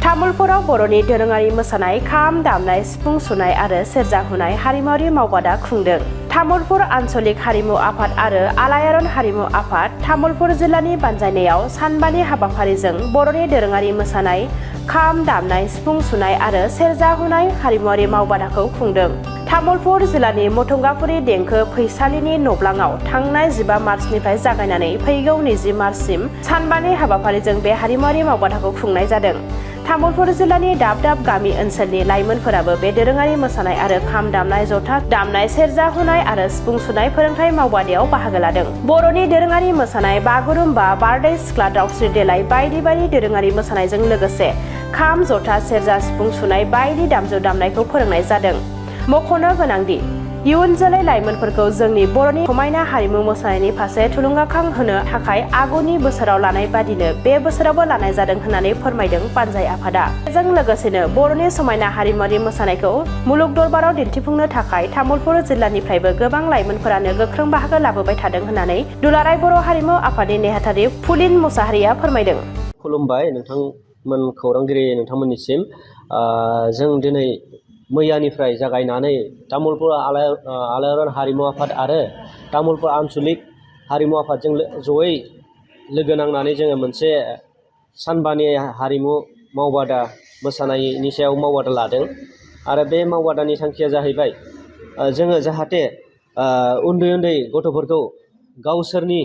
तामुलपुराव बर'नि दोरोङारि मोसानाय खाम दामनाय सिफुं सुनाय आरो सेरजा हुनाय हारिमुआरि मावबादा खुंदों। तामुलपुर आन्चलिक हारिमु आफाद आरो आलायारन हारिमु आफाद तामुलपुर जिल्लानि बानजायनायाव सानबानि हाबाफारिजों बर'नि दोरोङारि मोसानाय खाम दामनाय सिफुं सुनाय आरो सेरजा हुनाय हारिमुआरि मावबादाखौ खुंदों। तामुलपुर जिल्लानि मथंगाफुरि देंखो फैसालिनि नब्लाङाव थांनाय 15 मार्चनिफ्राय जागायनानै फैगौ 20 मार्चसिम सानबानि हाबाफारिजों बे हारिमुआरि मावबादाखौ खुंनाय जादों। तामुलपुर जिल्लानि दाब दाब गामि ओनसोलनि लाइमोनफोराबो बे दोरोङारि मोसानाय आरो खाम दामनाय जथा दामनाय सेरजा हुनाय आरो सिफुं सुनाय फोरोंथाय मावबादायाव बाहागो लादों। बर'नि दोरोङारि मोसानाय बागुरुम्बा बारदै सिख्ला दावस्रि देलाय बायदि बायदि दोरोङारि मोसानायजों लोगोसे खाम जथा सेरजा सिफुं सुनाय बायदि दामजु दामनायखौ फोरोंनाय जादों। मख'नो गोनांदि इयुन जोलै लाइमोनफोरखौ जोंनि बर'नि समायना हारिमु मोसानायनि फारसे थुलुंगाखां होनो थाखाय आगुनि बोसोराव लानाय बादिनो बे बोसोरावबो लानाय जादों होननानै फोरमायदों बानजाय आफादा। बेजों लोगोसेनो बर'नि समायना हारिमुआरि मोसानायखौ मुलुग दरबाराव दिन्थिफुंनो थाखाय तामुलपुर जिल्लानिफ्रायबो गोबां लाइमोनफोरानो गोख्रों बाहागो लाबोबाय थादों होननानै दुलाराय बर' हारिमु आफादनि नेहाथारि फुलिन मुसाहारिया फोरमायदों। खुलुमबाय नोंथांमोन खौरांगिरि नोंथांमोननिसिम जों दिनै मैयानिफ्राय जागायनानै तामुलपुर आलायारन हारिमु आफाद आरो तामुलपुर आन्चलिक हारिमु आफादजों जयै लोगो नांनानै जोङो मोनसे सानबानि हारिमु मावबादा मोसानायनि सायाव मावबादा लादों। आरो बे मावबादानि थांखिया जाहैबाय जोङो जाहाथे उन्दै उन्दै गथ'फोरखौ गावसोरनि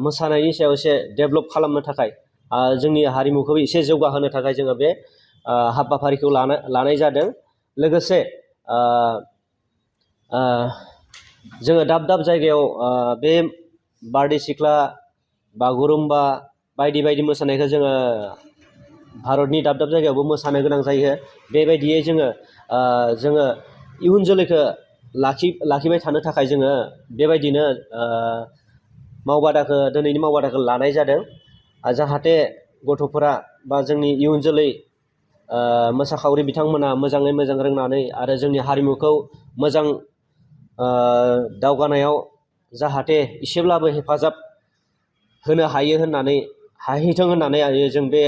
मोसानायनि सायाव एसे डेभेलप खालामनो थाखाय जोंनि हारिमुखौ एसे जौगाहोनो थाखाय जोङो बे हाबाफारिखौ लानाय जादों। लोगोसे जोङो दाब दाब जायगायाव बे बारदै सिख्ला बागुरुम्बा बायदि बायदि मोसानायखौ जोङो भारतनि दाब दाब जायगायावबो मोसानो गोनां जायो। बेबायदियै जोङो इयुन जोलैखौ लाखिबाय थानो थाखाय जोङो बेबायदिनो दिनैनि मावबादाखौ लानाय जादों। जाहाथे गथ'फोरा बा जोंनि इयुन जोलै मोसाखावरि बिथांमोना मोजाङै मोजां रोंनानै आरो जोंनि हारिमुखौ मोजां दावगानायाव जाहाथे एसेब्लाबो हेफाजाब होनो हाहैथों होननानै जों बे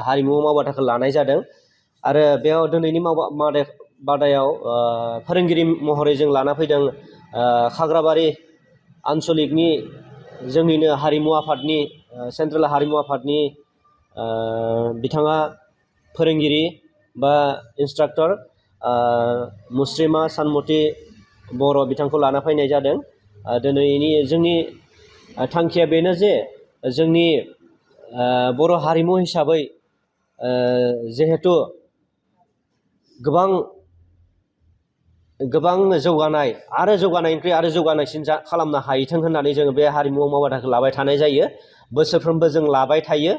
हारिमु मावबादाखौ लानाय जादों। आरो बेयाव दिनैनि मावबादायाव फोरोंगिरि महरै जों लाना फैदों खाग्राबारि आन्चलिकनि जोंनिनो हारिमु आफादनि सेन्ट्रेल हारिमु आफादनि बिथाङा फोरोंगिरि बा इन्सट्राक्टर मुस्रिमा सानमति बर' बिथांखौ लाना फैनाय जादों। दिनैनि जोंनि थांखिया बेनो जे जोंनि बर' हारिमु हिसाबै जिहेथु गोबां जौगानाय आरो जौगानायनिख्रुइ आरो जौगानायसिन खालामनो हाहैथों होननानै जोङो बे हारिमु मावबादाखौ लाबाय थानाय जायो। बोसोरफ्रोमबो जों लाबाय थायो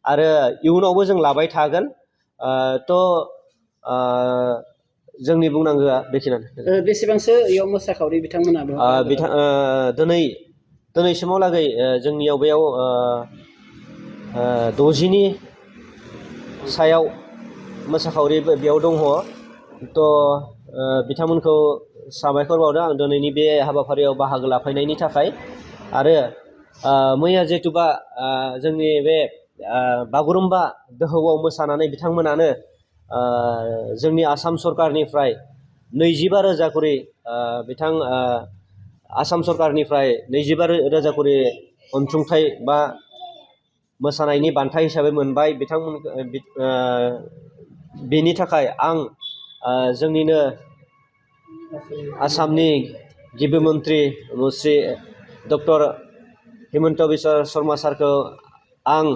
आरो इयुनावबो जों लाबाय थागोन। जोंनि बुंनांगौआ बेखिनियानो। बेसेबांसो इयाव मोसाखावरि बिथांमोनाबो दिनैसिमावलागै जोंनियाव बेयाव 60नि सायाव मोसाखावरि बेयाव दङ। बिथांमोनखौ साबायखर बावदों आं दिनैनि बे हाबाफारियाव बाहागो लाफैनायनि थाखाय। आरो मैया जिहेथुबा जोंनि बे बागुरुम्बा दोहौआव मोसानानै बिथांमोनानो जोंनि आसाम सरकारनिफ्राय 25,000 करि आसाम सरकारनिफ्राय 25,000 करि अनसुंथाइ बा मोसानायनि बान्था हिसाबै मोनबाय। बेनि थाखाय आं जोंनिनो आसामनि गिबि मन्त्रि मुस्रि डक्टर हिमन्त बिश्व शर्मा सारखौ आं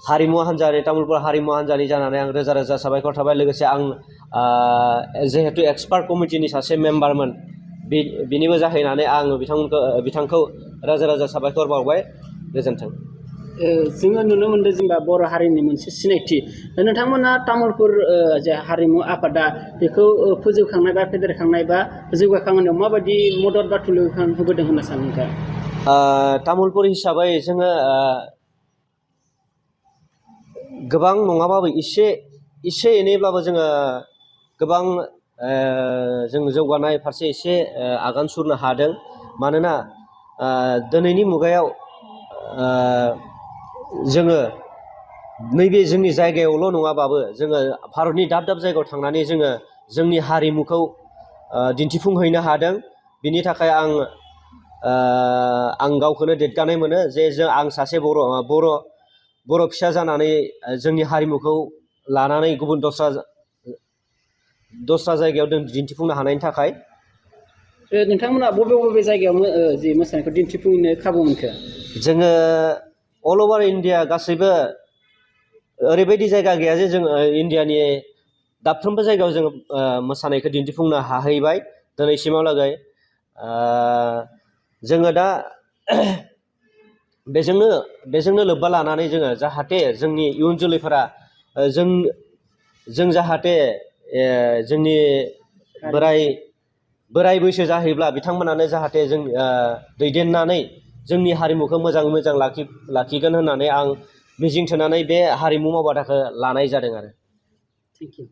हारिमु हान्जानि तामुलपुर हारिमु हान्जानि जानानै आं रोजा रोजा साबायखर थाबाय। लोगोसे आं जिहेतु एक्सपार्ट कमिटिनि सासे मेम्बारमोन बिनिबो जाहैनानै आं बिथांखौ रोजा रोजा साबायखर बावबाय। गोजोन्थों। जोङो नुनो मोन्दों जेनेबा बर' हारिनि मोनसे सिनायथि नोंथांमोना तामुलपुर जे हारिमु आफादा बेखौ फोजौखांनाय बा फेदेरखांनाय बा जौगाखांहोनायाव माबायदि मदद बा थुलुंगा होबोदों होनना सानो नोंथाङा? तामुलपुर हिसाबै जोङो गोबां नङाबाबो एसे एनैब्लाबो जोङो गोबां जों जौगानाय फारसे एसे आगान सुरनो हादों। मानोना दिनैनि मुगायाव जोङो नैबे जोंनि जायगायावल' नङाबाबो जोङो भारतनि दाब दाब जायगायाव थांनानै जोङो जोंनि हारिमुखौ दिन्थिफुंहैनो हादों। बिनि थाखाय आं गावखौनो देरगानाय मोनो जे आं सासे बर' फिसा जानानै जोंनि हारिमुखौ लानानै गुबुन दस्रा जायगायाव दिन्थिफुंनो हानायनि थाखाय। नोंथांमोना बबे जायगायाव जि मोसानायखौ दिन्थिफुंनो खाबु मोनखो? जोङो अल अभार इन्डिया गासैबो ओरैबायदि जायगा गैया जे जों इन्डियानि दाबफ्रोमबो जायगायाव जोङो मोसानायखौ दिन्थिफुंनो हाहैबाय दिनैसिमावलागै। जोङो दा बेजोंनो लोब्बा लानानै जोङो जाहाथे जोंनि इयुन जोलैफोरा जों जाहाथे जोंनि बोराय बैसो जाहैब्ला बिथांमोनानो जाहाथे जों दैदेननानै जोंनि हारिमुखौ मोजाङै मोजां लाखिगोन होननानै आं मिजिं थिनानै बे हारिमु मावबादाखौ लानाय जादों आरो। Thank you.